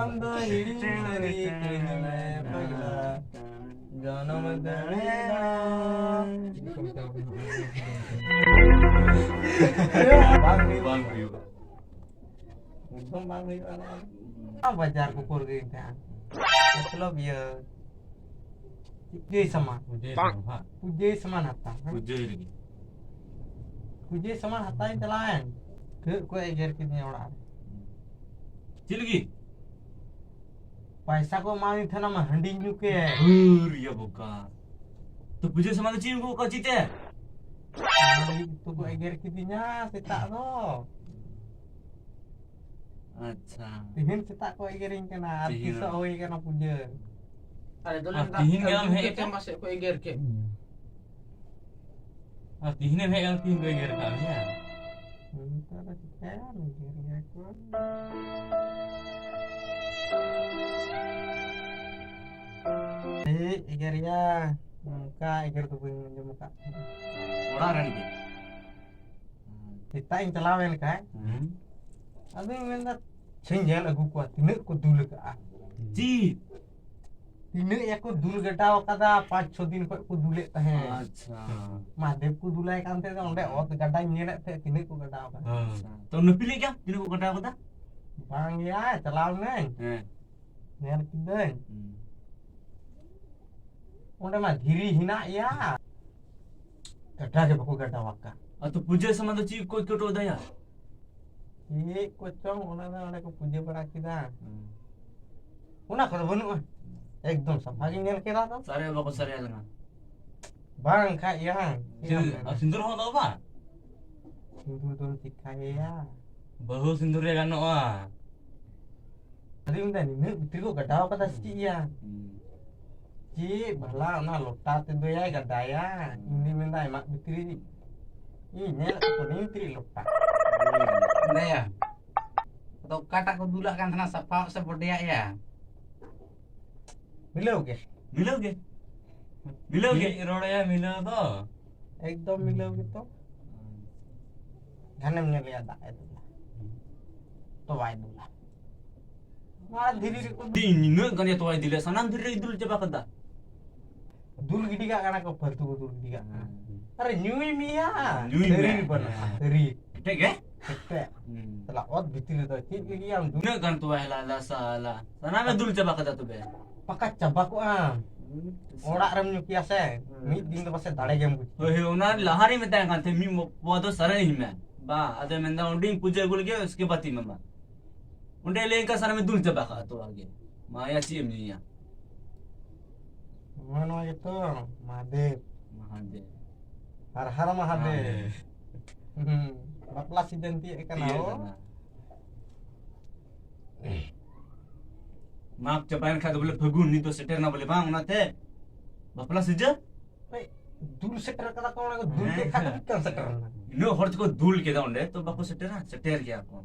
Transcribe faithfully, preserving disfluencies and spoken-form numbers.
ᱟᱢ ᱫᱚ ᱦᱤᱲᱤᱧ ᱞᱟᱹᱜᱤᱫ ᱠᱟᱹᱧ ᱢᱮ ᱯᱟᱜᱽᱞᱟ᱾ ᱡᱚᱱᱚᱢ ᱫᱟᱲᱮᱭᱟᱜᱼᱟ᱾ ᱵᱟᱝ ᱦᱩᱭᱩᱜᱼᱟ᱾ ᱵᱟᱝ ᱦᱩᱭᱩᱜᱼᱟ᱾ ᱮᱠᱫᱚᱢ ᱵᱟᱝ ᱦᱩᱭᱩᱜᱼᱟ᱾ ᱵᱟᱡᱟᱨ ᱠᱚ ᱠᱚᱨᱮ ᱜᱮ ᱛᱟᱦᱮᱸᱱ᱾ ᱢᱚᱛᱞᱚᱵ ᱤᱭᱟᱹ, ᱯᱩᱡᱟᱹᱭ ᱥᱟᱢᱟᱱ᱾ ᱯᱩᱡᱟᱹᱭ ᱥᱟᱢᱟᱱ, ᱦᱟᱸ᱾ ᱯᱩᱡᱟᱹᱭ ᱥᱟᱢᱟᱱ ᱦᱟᱛᱟᱣ, ᱦᱮᱸ? ᱯᱩᱡᱟᱹᱭ ᱞᱟᱹᱜᱤᱫ᱾ ᱯᱩᱡᱟᱹᱭ ᱥᱟᱢᱟᱱ ᱦᱟᱛᱟᱣ ᱤᱧ ᱪᱟᱞᱟᱣᱮᱱ᱾ ᱠᱷᱟᱹᱜ ᱠᱚ ᱮᱜᱮᱨ ᱠᱤᱫᱤᱧᱟ ᱚᱲᱟᱜ ᱨᱮ᱾ ᱪᱮᱫ ᱞᱟᱹᱜᱤᱫ? ᱯᱟᱭᱥᱟ ᱠᱚ ᱮᱢᱟᱣᱟᱫᱤᱧ ᱛᱟᱦᱮᱱᱟ, ᱢᱟ ᱦᱟᱺᱰᱤᱧ ᱧᱩ ᱠᱮᱫ᱾ ᱫᱷᱩᱨ, ᱭᱟ ᱵᱚᱠᱟ᱾ ᱛᱚ ᱯᱩᱡᱟᱹ ᱥᱟᱢᱟᱱ ᱫᱚ ᱪᱮᱫ ᱮᱢ ᱟᱹᱜᱩ ᱠᱟᱜ ᱪᱮᱫ ᱛᱮ? ᱚᱱᱟ ᱞᱟᱹᱜᱤᱫ ᱛᱚ ᱠᱚ ᱮᱜᱮᱨ ᱠᱤᱫᱤᱧᱟ ᱥᱮᱛᱟᱜ ᱫᱚ᱾ ᱟᱪᱪᱷᱟ᱾ ᱛᱤᱦᱤᱧ ᱥᱮᱛᱟᱜ ᱠᱚ ᱮᱜᱮᱨᱤᱧ ᱠᱟᱱᱟ, ᱟᱨ ᱛᱤᱦᱤᱧ ᱛᱤᱥᱚᱜ ᱦᱩᱭ ᱠᱟᱱᱟ ᱯᱩᱡᱟᱹ? ᱟᱞᱮ ᱫᱚᱞᱮ ᱟᱨ ᱢᱮᱛᱟᱜ ᱛᱤᱦᱤᱧ ᱯᱮᱭᱟ, ᱜᱮ ᱟᱢ ᱩᱱᱠᱩ ᱦᱮᱡ ᱪᱮᱫ ᱟᱠᱟᱱ? ᱢᱟᱥᱮ ᱠᱚ ᱮᱜᱮᱨ ᱠᱮᱫ᱾ ᱟᱨ ᱛᱤᱦᱤᱧᱮᱢ ᱦᱮᱡ ᱟᱠᱟᱱ, ᱛᱤᱦᱤᱧ ᱠᱚ ᱮᱜᱮᱨ ᱠᱟᱜ ᱢᱮᱭᱟ? ᱱᱤᱛᱚᱜ ᱫᱚ ᱪᱤᱠᱟᱹᱭᱟ, ᱮᱜᱮᱨ ᱜᱮᱭᱟ ᱠᱚ᱾ ᱮᱭ, ᱮᱜᱮᱨ ᱜᱮᱭᱟ, ᱱᱚᱝᱠᱟ ᱮᱜᱮᱨ ᱫᱚ ᱵᱟᱹᱧ ᱟᱸᱡᱚᱢ ᱟᱠᱟᱫ ᱛᱟᱦᱮᱸᱫ᱾ ᱚᱲᱟᱜ ᱨᱮᱱ ᱜᱮ? ᱥᱮᱛᱟᱜ ᱤᱧ ᱪᱟᱞᱟᱣ ᱮᱱ ᱠᱷᱟᱡ, ᱦᱩᱸ᱾ ᱟᱫᱚᱧ ᱢᱮᱱᱫᱟ, ᱪᱷᱚᱧ ᱧᱮᱞ ᱟᱹᱜᱩ ᱠᱚᱣᱟ, ᱛᱤᱱᱟᱹᱜ ᱠᱚ ᱫᱩᱞ ᱟᱠᱟᱫᱼᱟ᱾ ᱪᱮᱫ? ᱛᱤᱱᱟᱹᱜ ᱭᱟᱠᱚ ᱫᱩᱞ ᱜᱟᱰᱟᱣ ᱟᱠᱟᱫᱟ, ᱯᱟᱸᱪ ᱪᱷᱚ ᱫᱤᱱ ᱠᱷᱚᱡ ᱠᱚ ᱫᱩᱞᱮᱫ ᱛᱟᱦᱮᱸᱫ᱾ ᱟᱪᱪᱷᱟ᱾ ᱢᱟᱦᱫᱮᱵ ᱠᱚ ᱫᱩᱞᱟᱭ ᱠᱟᱱ ᱛᱟᱦᱮᱸᱫ, ᱚᱸᱰᱮ ᱚᱛ ᱜᱟᱰᱟᱧ ᱧᱮᱞᱮᱫ ᱛᱟᱦᱮᱸᱫ, ᱛᱤᱱᱟᱹᱜ ᱠᱚ ᱜᱟᱰᱟᱣ ᱟᱠᱟᱫᱟ᱾ ᱦᱮᱸ᱾ ᱟᱪᱪᱷᱟ᱾ ᱛᱚ, ᱱᱟᱹᱯᱤᱞᱮᱫ ᱜᱮᱭᱟ? ᱛᱤᱱᱟᱹᱜ ᱠᱚ ᱜᱟᱰᱟᱣ ᱟᱠᱟᱫᱟ? ᱵᱟᱝ ᱭᱟ, ᱪᱟᱞᱟᱣ ᱱᱟᱹᱧ᱾ ᱦᱮᱸ᱾ ᱧᱮᱞ ᱠᱤᱫᱟᱹᱧ᱾ ᱦᱩᱸ᱾ ᱚᱸᱰᱮ ᱢᱟ ᱫᱷᱤᱨᱤ ᱦᱮᱱᱟᱜ ᱭᱟ᱾ ᱜᱟᱰᱟ ᱜᱮ ᱵᱟᱠᱚ ᱜᱟᱰᱟᱣ ᱟᱠᱟᱫ᱾ ᱟᱫᱚ ᱯᱩᱡᱟᱹ ᱥᱟᱢᱟᱱ ᱫᱚ ᱪᱮᱫ ᱠᱚ ᱠᱚᱴᱚ ᱫᱟᱭᱟ? ᱪᱮᱫ ᱠᱚᱪᱚᱝ, ᱚᱱᱟ ᱫᱚ ᱚᱸᱰᱮ ᱠᱚ ᱯᱩᱡᱟᱹ ᱵᱟᱲᱟ ᱠᱮᱫᱟ᱾ ᱦᱩᱸ᱾ ᱚᱱᱟ ᱠᱚᱫᱚ ᱵᱟᱹᱱᱩᱜᱼᱟ᱾ ᱮᱠᱫᱚᱢ ᱥᱟᱯᱷᱟ ᱜᱤᱧ ᱧᱮᱞ ᱠᱮᱫᱟ ᱛᱚ᱾ ᱥᱟᱨᱮ ᱵᱟᱠᱚ ᱥᱟᱨᱮ ᱞᱮᱱᱟ᱾ ᱵᱟᱝ ᱠᱷᱟᱡ ᱭᱟ᱾ ᱪᱮᱫ ᱮᱢ ᱢᱮᱱᱟ? ᱟᱨ ᱥᱤᱸᱫᱩᱨ ᱦᱚᱸ ᱫᱚ ᱵᱟᱝ? ᱥᱤᱸᱫᱩᱨ ᱫᱚᱢ ᱪᱤᱠᱟᱹᱭᱟ? ᱵᱟᱹᱦᱩ ᱥᱤᱸᱫᱩᱨ ᱨᱮ ᱜᱟᱱᱚᱜᱼᱟ᱾ ᱟᱫᱚᱧ ᱢᱮᱱᱫᱟ, ᱱᱤᱱᱟᱹᱜ ᱵᱷᱤᱛᱨᱤ ᱠᱚ ᱜᱟᱰᱟᱣ ᱠᱟᱫᱟ ᱥᱮ ᱪᱮᱫ ᱭᱟ? ᱦᱩᱸ᱾ ᱪᱮᱫ ᱵᱷᱟᱞᱟ ᱚᱱᱟ ᱞᱚᱴᱟ ᱛᱮᱫᱚᱭᱟᱭ ᱜᱟᱰᱟᱭᱟ? ᱦᱩᱸ᱾ ᱤᱧ ᱫᱩᱧ ᱢᱮᱱᱫᱟ, ᱟᱭᱢᱟ ᱵᱷᱤᱛᱨᱤ ᱤᱧ ᱧᱮᱞ ᱟᱠᱟᱫ ᱠᱚᱣᱟ ᱱᱤᱱ ᱵᱷᱤᱛᱨᱤ ᱞᱚᱴᱟ᱾ ᱦᱩᱸ᱾ ᱜᱟᱰᱟᱭᱟ᱾ ᱟᱫᱚ ᱚᱠᱟᱴᱟᱜ ᱠᱚ ᱫᱩᱞᱟᱜ ᱠᱟᱱ ᱛᱟᱦᱮᱱᱟ, ᱥᱟᱯᱷᱟ ᱥᱮ ᱵᱚᱰᱮᱭᱟᱜ ᱭᱟ? ᱢᱤᱞᱟᱹᱣ ᱜᱮ᱾ ᱢᱤᱞᱟᱹᱣ ᱜᱮ᱾ ᱢᱤᱞᱟᱹᱣ ᱜᱮ᱾ ᱪᱮᱫ ᱨᱚᱲ ᱭᱟ ᱢᱤᱞᱟᱹᱣ ᱫᱚ? ᱮᱠᱫᱚᱢ ᱢᱤᱞᱟᱹᱣ ᱜᱮᱛᱚ᱾ ᱜᱷᱟᱱᱮᱢ ᱧᱮᱞᱮᱭᱟ ᱫᱟᱜ ᱮ ᱫᱩᱞᱟ᱾ ᱛᱚᱣᱟᱭ ᱫᱩᱞᱟ᱾ ᱱᱚᱣᱟ ᱫᱷᱤᱨᱤ ᱨᱮᱠᱚ ᱫᱤ-, ᱱᱤᱱᱟᱹᱜ ᱜᱟᱱ ᱮ ᱛᱚᱣᱟᱭ ᱤᱫᱤ ᱞᱮᱫ, ᱥᱟᱱᱟᱢ ᱫᱷᱤᱨᱤ ᱨᱮ ᱫᱩᱞ ᱪᱟᱵᱟ ᱠᱟᱫᱟ᱾ ᱫᱩᱞ ᱜᱤᱰᱤ ᱠᱟᱜ ᱠᱟᱱᱟ ᱠᱚ, ᱯᱷᱟᱞᱛᱩ ᱠᱚ ᱫᱩᱞ ᱜᱤᱰᱤ ᱠᱟᱜ ᱠᱟᱱᱟ᱾ ᱦᱮᱸ᱾ ᱟᱨᱮ ᱧᱩᱭ ᱢᱮᱭᱟ, ᱧᱩᱭ ᱢᱮ᱾ ᱥᱟᱹᱨᱤ ᱨᱮ ᱵᱟᱹᱱᱩᱜᱼᱟ, ᱦᱮᱸ᱾ ᱥᱟᱹᱨᱤ᱾ ᱠᱮᱴᱮᱡ ᱜᱮ? ᱠᱮᱴᱮᱡ᱾ ᱦᱩᱸ᱾ ᱥᱟᱞᱟ ᱚᱛ ᱵᱷᱤᱛᱤᱨ ᱨᱮᱫᱚ ᱪᱮᱫ ᱞᱟᱹᱜᱤᱫ ᱟᱢ ᱫᱩᱞ? ᱛᱤᱱᱟᱹᱜ ᱜᱟᱱ ᱛᱚᱣᱟ ᱦᱮᱞᱟ ᱞᱮᱫᱟ ᱥᱟᱞᱟ? ᱥᱟᱱᱟᱢᱮ ᱫᱩᱞ ᱪᱟᱵᱟ ᱠᱟᱫᱟ ᱛᱚᱵᱮ᱾ ᱯᱟᱠᱟ ᱪᱟᱵᱟ ᱠᱚᱜᱼᱟ᱾ ᱦᱩᱸ᱾ ᱚᱲᱟᱜ ᱨᱮᱢ ᱧᱩ ᱠᱮᱭᱟ ᱥᱮ, ᱦᱩᱸ᱾ ᱢᱤᱫ ᱫᱤᱱ ᱫᱚ ᱯᱟᱥᱮ ᱫᱟᱲᱮ ᱜᱮᱢ ᱵᱩᱡᱷᱟᱹᱣᱟ᱾ ᱦᱳᱭ, ᱦᱳᱭ, ᱚᱱᱟ ᱞᱟᱦᱟ ᱨᱮᱧ ᱢᱮᱛᱟᱭ ᱠᱟᱱ ᱛᱟᱦᱮᱸᱫ, ᱢᱤᱫ ᱯᱚᱣᱟ ᱫᱚ ᱥᱟᱨᱮᱡ ᱟᱹᱧ ᱢᱮ᱾ ᱵᱟ, ᱟᱫᱚᱭ ᱢᱮᱱᱫᱟ, "ᱚᱸᱰᱮᱧ ᱯᱩᱡᱟᱹ ᱟᱹᱜᱩ ᱞᱮᱜᱮ, ᱩᱥᱠᱮ ᱵᱟᱫ ᱤᱧ ᱮᱢᱟᱢᱟ᱾" ᱚᱸᱰᱮ ᱞᱟᱹᱭ ᱠᱟᱜ ᱥᱟᱱᱟᱢᱮ ᱫᱩᱞ ᱪᱟᱵᱟ ᱠᱟᱜᱼᱟ ᱛᱚᱣᱟ ᱜᱮ᱾ ᱢᱟ ᱭᱟ ᱪᱮᱫ ᱮᱢ ᱧᱩᱭᱟ? ᱱᱚᱜᱼᱚ ᱱᱚᱣᱟ ᱜᱮᱛᱚ ᱢᱟᱦᱟᱫᱮᱵ᱾ ᱢᱟᱦᱟᱫᱮᱵ᱾ ᱦᱟᱨ ᱦᱟᱨ ᱢᱟᱦᱟᱫᱮᱵ᱾ ᱢᱟᱦᱟᱫᱮᱵ᱾ ᱦᱩᱸ, ᱵᱟᱯᱞᱟ ᱥᱤᱡᱤᱱ ᱛᱤᱭᱟᱹᱜ ᱠᱟᱱᱟ, ᱛᱤᱭᱟᱹᱜ ᱳ᱾ ᱠᱟᱱᱟ᱾ ᱢᱟᱜᱽ ᱪᱟᱵᱟᱭᱮᱱ ᱠᱷᱟᱡ ᱫᱚ ᱵᱚᱞᱮ ᱯᱷᱟᱹᱜᱩᱱ ᱱᱤᱛ ᱫᱚ ᱥᱮᱴᱮᱨ ᱮᱱᱟ ᱵᱚᱞᱮ ᱵᱟᱝ, ᱚᱱᱟᱛᱮ ᱵᱟᱯᱞᱟ ᱥᱤᱡᱤᱱ? ᱮᱭ, ᱫᱩᱞ ᱥᱮᱴᱮᱨ ᱠᱟᱫᱟ ᱠᱚ, ᱚᱱᱟ ᱠᱚ ᱫᱩᱞ ᱠᱮᱫ ᱠᱷᱟᱡ ᱫᱚ ᱦᱮᱸ᱾ ᱢᱤᱫᱴᱟᱝ ᱥᱮᱴᱮᱨ ᱮᱱᱟ᱾ ᱤᱱᱟᱹᱜ ᱦᱚᱲ ᱛᱮᱠᱚ ᱫᱩᱞ ᱠᱮᱫᱟ ᱚᱸᱰᱮ, ᱛᱚ ᱵᱟᱠᱚ ᱥᱮᱴᱮᱨᱟ? ᱥᱮᱴᱮᱨ ᱜᱮᱭᱟ ᱠᱚ᱾